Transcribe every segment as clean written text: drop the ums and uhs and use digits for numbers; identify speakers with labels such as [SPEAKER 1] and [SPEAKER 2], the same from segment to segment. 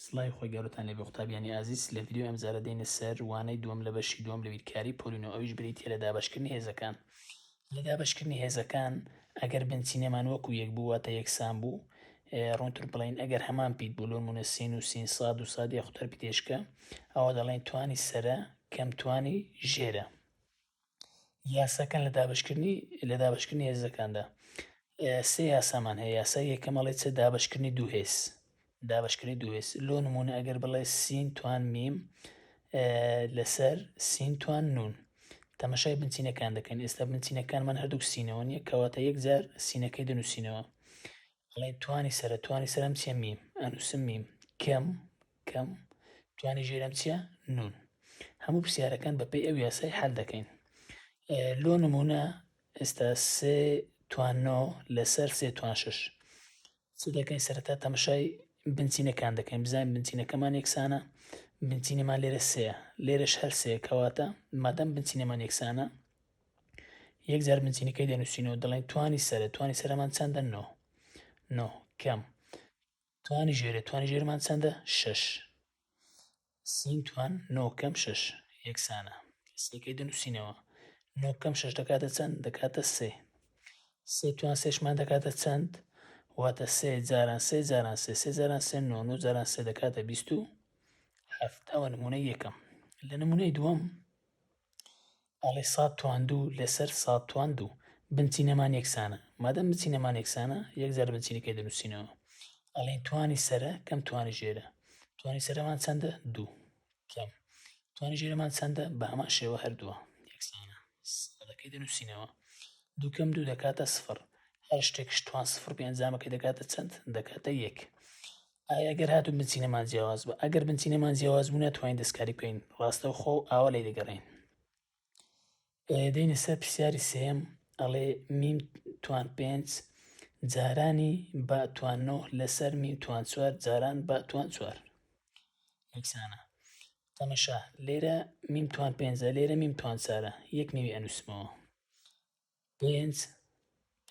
[SPEAKER 1] سڵاوی خوای گەورەتان لێبێ قوتابیانی ئازیز لە ڤیدیۆی ئەمجارە دێینە سەر وانەی دووەم لە بەشی دووەم لە بیرکاری پۆلی نۆ ئەویش بریتیە لە دابەشکردنی هێزەکان لە دابەشکردنی هێزەکان ئەگەر بنچینەمان وەکو یەک بوو واتە یەکسان بوو ڕوونتر بڵێین ئەگەر هەمان پیت بوو لۆنمونە سین و سین ساد و ساد یاخود هەر پیتێشکە ئەوە دەڵێن توانی سەرە کەم توانی ژێرە یاساکان لە دابەشکردنی لە دابەشکردنی هێزەکاندا سێ یاسامان هەیە یاسای یەکەم ئەڵێ چ دابەشکردنی دوو هێز دابەشکردنی دوو هێز لۆ نمونە ئەگەر بڵێ سین توان میم لەسەر سین توان نون تەمەشای بنچینەکان دەکەین ئێستا بنچینەکانمان هەردووک سینەوە نییە کەواتە یەک جار سینەکەی دەنووسینەوە ئەڵێ توانی سەرە توانی سەرم چیە میم ئەنووسم میم کەم کەم توانی ژێرم چیە نون هەموو پرسیارەکان بەپێی ئەو یاسای حل دەکەین لۆ نمونە ئێستا سێ توان نۆ لەسەر سێ توان شش چ دەکەین سەرەتا تەمەشای بنچینەکان دەکەین بزانین بنچینەکەمان یەکسانە بنچینەمان لێرە سێ لێرەش هەر سێ کەواتە مادەم بنچینەمان یەکسانە یەک جار بنچینەکەی دەنووسینەوە دەڵێن توانی سەرە توانی سەرەمان چەندە نۆ نۆ کەم توانی ژێرە توانی ژێرمان چەندە شەش سین توان نۆ کەم شەش یەکسانە سێکەی دەنووسینەوە نۆ کەم شەش دەکاتە چەند دەکاتە سێ سێ توان سێشمان دەکاتە چەند واتە سێ جاران سێ جاران سێ سێ جاران سێ نۆ نۆ جاران سێ دەکاتە 27 ئەوە نمونەی یەکەم لە نمونەی دووەم ئەڵێ ساد توان دوو لەسەر ساد توان دوو بنچینەمان یەکسانە مادەم بنچینەمان یەکسانە یەک جار بنچینەکەی دەنووسینەوە ئەڵێن توانی سەرە کەم توانی ژێرە توانی سەرەمان چەندە دوو کەم توانی ژێرەمان چەندە بە هەمان شێوە هەردووە یەکسانە سادەکەی دەنووسینەوە دوو کەم دوو دەکاتە سفر هەر شتێکش توان سفر بێ ئەنجامەکەی دەکاتە چەند دەکاتە یەک ئایا گەر هاتوو بنچینەمان جیاواز بوو؟ ئەگەر بنچینەمان جیاواز بوو ناتوانین دەستکاری بکەین ڕاستەوخۆ ئاوا لێی دەگەڕێین. دێینە سەر پرسیاری سێیەم ئەڵێ میم توان پێنج جارانی با توان نۆ لەسەر میم توان چوار جاران با توان چوار یەکسانە. تەمەشا لێرە میم توان پێنجە لێرە میم توان چارە یەک میمی ئەنووسمەوە پێنج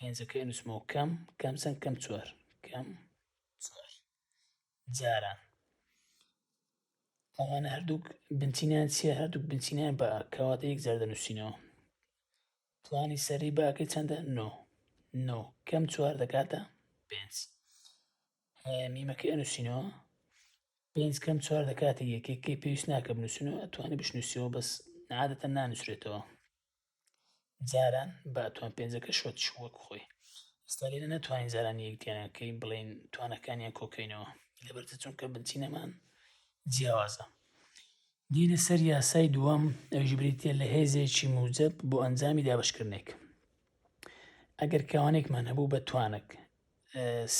[SPEAKER 1] پێنجەکەی ئەنووسمەوە کەم کەم چەند کەم چوار کەم چوار جاران ئەوانە هەردووک بنچینیان چییە هەردووک بنچینیان بە کەواتە یەک جار دەنووسینەوە توانی سەری باکەی چەندە نۆ نۆ کەم چوار دەکاتە پێنج میمەکەی ئەنووسینەوە پێنج کەم چوار دەکاتە یەکێکەکەی پێویست ناکە بنووسینەوە ئەتوانی بشنووسیەوە بەس عادەتەن نانووسرێتەوە جاران با توان پێنجەکە شۆت چوو وەک خۆی ئێستا لێرە ناتوانین جارانی یەکدیانەکەی بڵێین توانەکانیان کۆکەینەوە لەبەرچ چونکە بنچینەمان جیاوازە دینە سەر یاسای دووەم ئەویش بریتە لە هێزێکی موجب بۆ ئەنجامی دابشکردنێک ئەگەر کاوانێکمان هەبوو بە توانک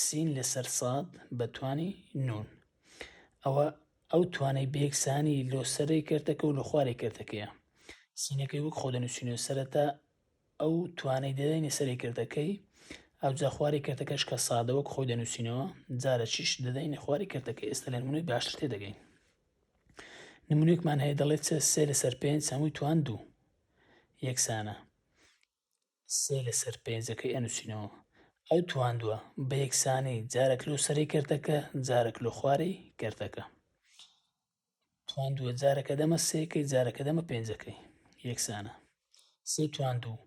[SPEAKER 1] سین لەسەر ساد بە توانی نون ئەوە ئەو توانەی بەیەکسانی لۆ سەرەی کەرتەکە و لە خوارەی کەرتەکەیە سینەکەی وەک خۆ دەنووسینەوە سەرەتا ئەو توانەی دەدەینە سەری کردەکەی ئەوجا خواری کردەکەش کە سادە وەک خۆی دەنووسینەوە جارە چیش دەدەینە خواری کردەکە ئێستا لە نمونەی باشتر تێدەگەین نمونێکمان هەیە دەڵێت چە سێ لەسەر پێنج هەمووی توان دوو یەکسانە سێ لەسەر پێنجەکەی ئەنووسینەوە ئەو تواندووە بە یەکسانی جارێک لۆ سەری کەرتەکە جارێک لۆ خوارەی کەرتەکە تواندووە جارەکە دەمە سێکەی جارەکە دەمە پێنجەکەی یەکسانە سێ تواندوو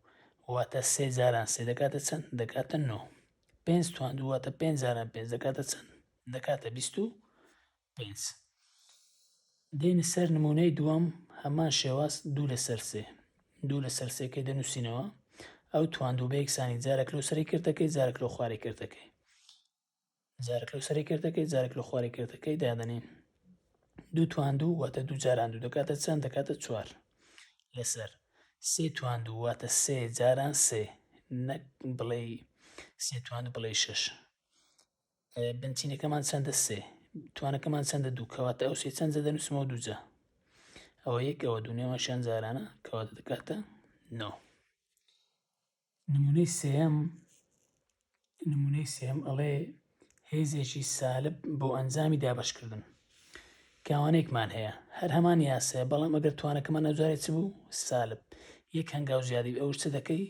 [SPEAKER 1] واتە سێ جاران سێ دەکاتە چەند دەکاتە نۆ پێنج تواندوو واتە پێنج جاران پێنج دەکاتە چەند دەکاتە 25 دێینە سەر نموونەی دووەم هەمان شێواز دوو لەسەر سێ دوو لەسەر سێکەی دەنووسینەوە ئەو تواندوو بە یەکسانی جارێک لۆ سەری کردەکەی جارێک لۆ خواری کردەکەی جارێک لۆ سەری کردەکەی جارێک لۆ خواری کردەکەی دادەنین دوو تواندوو واتە دوو جاران دوو دەکاتە چەند دەکاتە چوار لەسەر سێ تواندوو واتە سێ جاران سێ نەک بڵێ سێ تواندوو بڵێ شەش بنچینەکەمان چەندە سێ توانەکەمان چەندە دوو کەواتە ئەو سێ چەند دەنووسمەوە دووجا ئەوە یەک ئەوە دوو نێوانشیان جارانە کەواتە دەکاتە نۆ نمونەی سێم نمونەی سێم ئەڵێ هێزێکی سالب بۆ ئەنجامی دابەشکردن کاوانێکمان هەیە هەر هەمان یاسایە بەڵام ئەگەر توانەکەمان ئەوجارێ چ بوو سالب یەک هەنگاو زیادی ئەوش چ دەکەی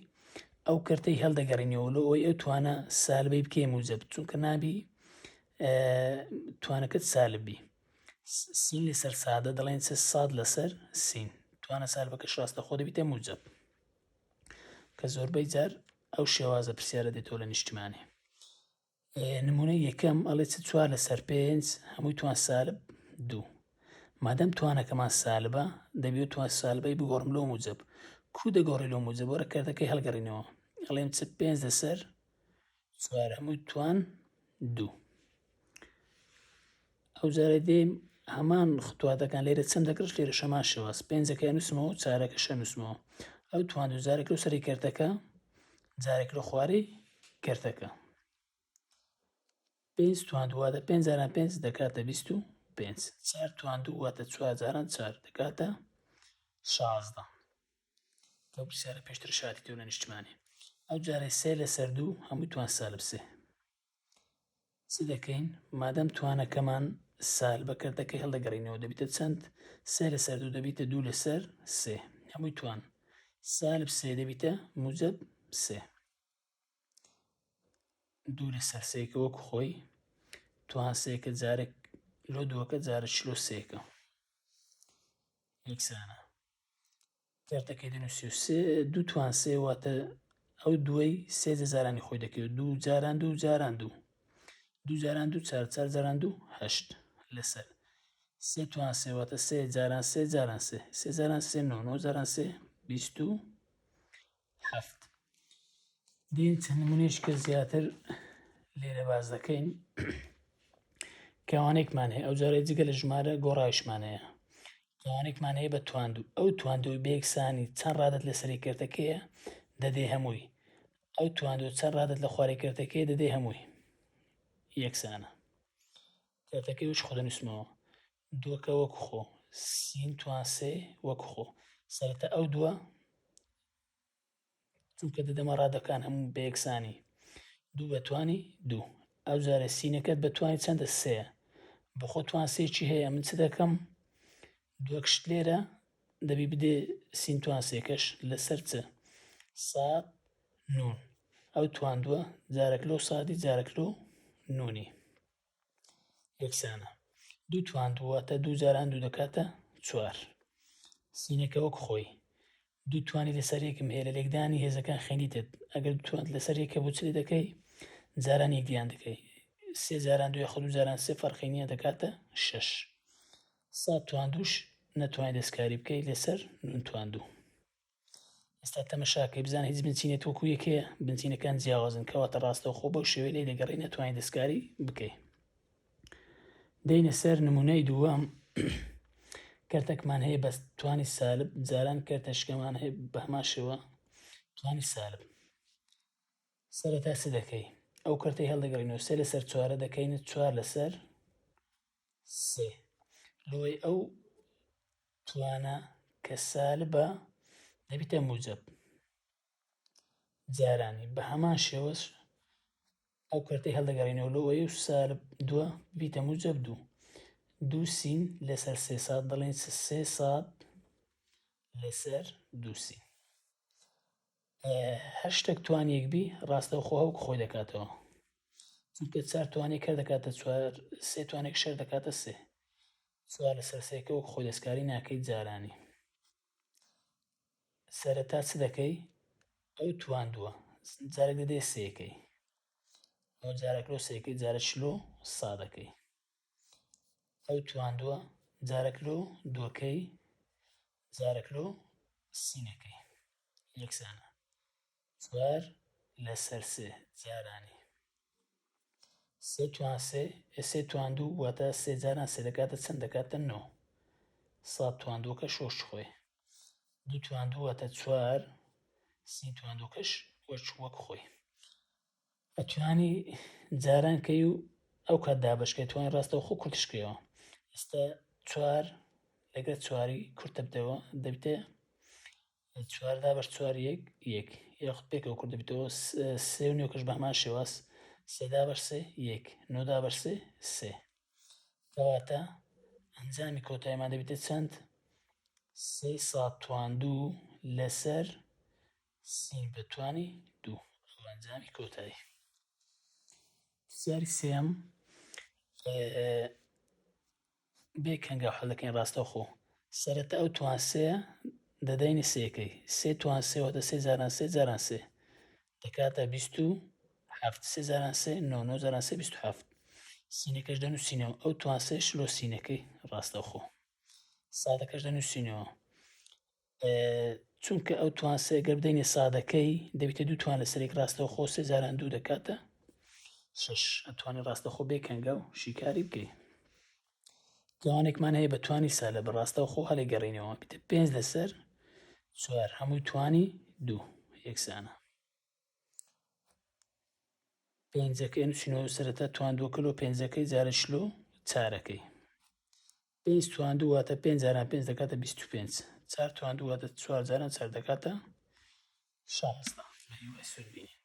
[SPEAKER 1] ئەو کەرتەی هەڵدەگەڕینەوە لۆ ئەوەی ئەو توانە سالبەی بکەی موجب چونکە نابی توانەکەت سالب بی. سین لەسەر سادە دەڵێن چ ساد لەسەر سین توانە سالبەکەش ڕاستەخۆ دەبیتە موجب کە زۆربەی جار ئەو شێوازە پرسیارە دێتەوە لە نیشتمانی. نمونەی یەکەم ئەڵێ چ چوار لەسەر پێنج هەمووی توان سالب دوو. مادەم توانەکەمان سالبە دەبێت توان سالبەی بگۆڕم لۆ موجب. کو دەگۆڕی لۆ موجب وەرە کردەکەی هەڵگەڕینەوە ئەڵێم چ پێنج لەسەر چوار هەمووی توان دوو. ئەو جارە دێم هەمان خطواتەکان لێرە چەند دەکرش لێرە شەمان شێواز پێنجەکە نووسمەوە چارەکە شە نووسمەوە ئەو توان دوو جارێک لەو سەری کەرتەکە جارێک لە خوارەی کەرتەکە پێنج توان دوو واتە پێنج جاران پێنج دەکاتە 25 چار توان دوو واتە چوار جاران چار دەکاتە 16 ئەو پرسیارە پێشتر شاتی تۆ لە نیشتمانی ئەو جارێ سێ لەسەر دوو هەمووی توان سالب سێ چ دەکەین مادەم توانەکەمان سالبە کردەکەی هەڵدەگەڕینەوە دەبیتە چەند سێ لەسەر دوو دەبیتە دوو لەسەر سێ هەمووی توان سالب سێ دەبیتە موجب سێ دوو لەسەر سێکە وەک خۆی توان سێکە جارێک لۆ دووەکە جارە چلۆ سێکە یەکسانە کارتەکەی دەنووسی و سێ دوو توان سێ واتە ئەو دووەی سێ جارانی خۆی دەکەوێت دوو جاران دوو جاران دوو دوو جاران دوو چار چار جاران دوو هەشت لەسەر سێ توان سێ واتە سێ جاران سێ جاران سێ سێ جاران سێ نۆ نۆ جاران سێ 27 دێن چەند نمونەیەش کە زیاتر لێرە باس دەکەین کەوانێکمان هەیە ئەو جارەی جگە لە ژمارە گۆڕاویشمان هەیە کەوانێکمان هەیە بە تواندوو ئەو تواندووی بەیەکسانی چەند ڕادت لەسەری کردەکەیە دەدێ هەمووی ئەو تواندوو چەند ڕادت لە خوارەی کردەکەی دەدێ هەمووی یەکسانە کردەکەی وش خۆ دەنووسمەوە دووەکە وەک خۆ سین توان سێ وەک خۆ سەرەتا ئەو دووە چونکە دەدەمە ڕادەکان هەموو بە یەکسانی دوو بە توانی دوو ئەو جارە سینەکەت بە توانی چەندە سێ بەخۆ توان سێکی هەیە من چ دەکەم دووەکشت لێرە دەبی بدێ سین توان سێکەش لەسەر چ سات نون ئەو تواندووە جارەک لۆ سادی جارەک لۆ نونی یەکسانە دوو توان دوو واتە دوو جاران دوو دەکاتە چوار سینەکە وەک خۆی دوو توانی لەسەر یەکم هەیە لە لێکدانی هێزەکان خوێندیتت ئەگەر دوو توانت لەسەر یەکە بوو چ لێ دەکەی جاران یەکدیان دەکەی سێ جاران دوو یاخود دوو جاران سێ فەرقی نییە دەکاتە شەش سا توان دووش نەتوانانی دەستکاری بکەی لەسەر نون توان دوو ئێستا تەمەشاکەی بزانە هیچ بنچینێت وەکو یەک هەیە بنچینەکان جیاوازن کەواتە ڕاستەوخۆ بەو شێوەیە لێی دەگەڕێی نەتوانانی دەستکاری بکەی دێینە سەر نمونەی دووەم کەرتەکمان هەیە بەس توانی سالب جاران کەرتەشکەمان هەیە بە هەمان شێوە توانی سالب سەرەتا چ دەکەی ئەو کەرتەی هەڵدەگەڕینەوە سێ لەسەر چوارە دەکەین چوار لەسەر سێ لۆی ئەو توانە کە سالبە دەبیتە موجب جارانی بە هەمان شێوەش ئەو کەرتەی هەڵدەگەڕینەوە لۆ ئەوەی و سالب دووە بیتە موجب دوو دوو سین لەسەر سێ سات دەڵێن سێ سات لەسەر دوو سین هەر شتێک توانیەک بی ڕاستەوخۆ هەوک خۆی دەکاتەوە چونکە چار توانێک هەر دەکاتە چوار سێ توانێک شەر دەکاتە سێ چوار لەسەر سێکە وەک خۆی دەستکاری ناکەیت جارانی سەرەتا چ دەکەی ئەو تواندووە جارێک دەدێ سێکەی ئەو جارێک لۆ سێکەی جارە چلۆ سادەکەی ئەو تواندووە جارێک لۆ دووەکەی جارێک لۆ سینەکەی یەکسانە چوار لەسەر سێ جارانی سێ توان سێ سێ توان دوو واتە سێ جاران سێ دەکاتە چەند دەکاتە نۆ سا توان دووەکە شۆش خۆی دوو توان دوو واتە چوار سی توان دووکەش وەچ وەک خۆی ئەتوانی جاران کەی و ئەو کات دابەشکەی توانی ڕاستەوخۆ کورتشکەیەوە ئێستا چوار لەگەر چواری کورتە بدەوە دەبێتە چوار دابەش چوار یەک یەک یاخود پێکەوە کورت دەبێتەوە سێ و نۆکەش بە هەمان شێواز سێ دابەش سێ یەک نۆ دابەش سێ سێ کەواتە ئەنجامی کۆتاییمان دەبێتە چەند سێ سات توان دوو لەسەر سین بە توانی دوو ئەو ئەنجامی کۆتایی پرسیاری سێم. بێ کەنگاو حەل دەکەین ڕاستەوخۆ. سەرەتا ئەو توان سێیە دەدەینە سێکەی. سێ توان سێ واتە سێ جاران سێ جاران سێ دەکاتە 27. سێ جاران سێ نۆ، نۆ جاران سێ 27. سینەکەش دەنووسینەوە ئەو توان سێش لۆ سینەکەی ڕاستەوخۆ. سادەکەش دەنووسینەوە. چونکە ئەو توان سێ گەر بدەینە سادەکەی دەبیتە دوو توان لەسەرێک ڕاستەوخۆ سێ جاران دوو دەکاتە شەش. ئەتوانی ڕاستەخۆ بێ کەنگاو شیکاری بکەی. گەوانێکمان هەیە بە توانی سالە بە ڕاستەوخۆ هەڵی گەڕینەوە بیتە پێنج لەسەر چوار هەمووی توانی دوو یەکسانە. پێنجەکەی نووسینەوە سەرەتا توان دووەکە لۆ پێنجەکەی جارە شلۆ چارەکەی. پێنج توان دوو واتە پێنج جاران پێنج دەکاتە 25. چار توان دوو واتە چوار جاران چار دەکاتە 16. بە هیوای سوود بینین.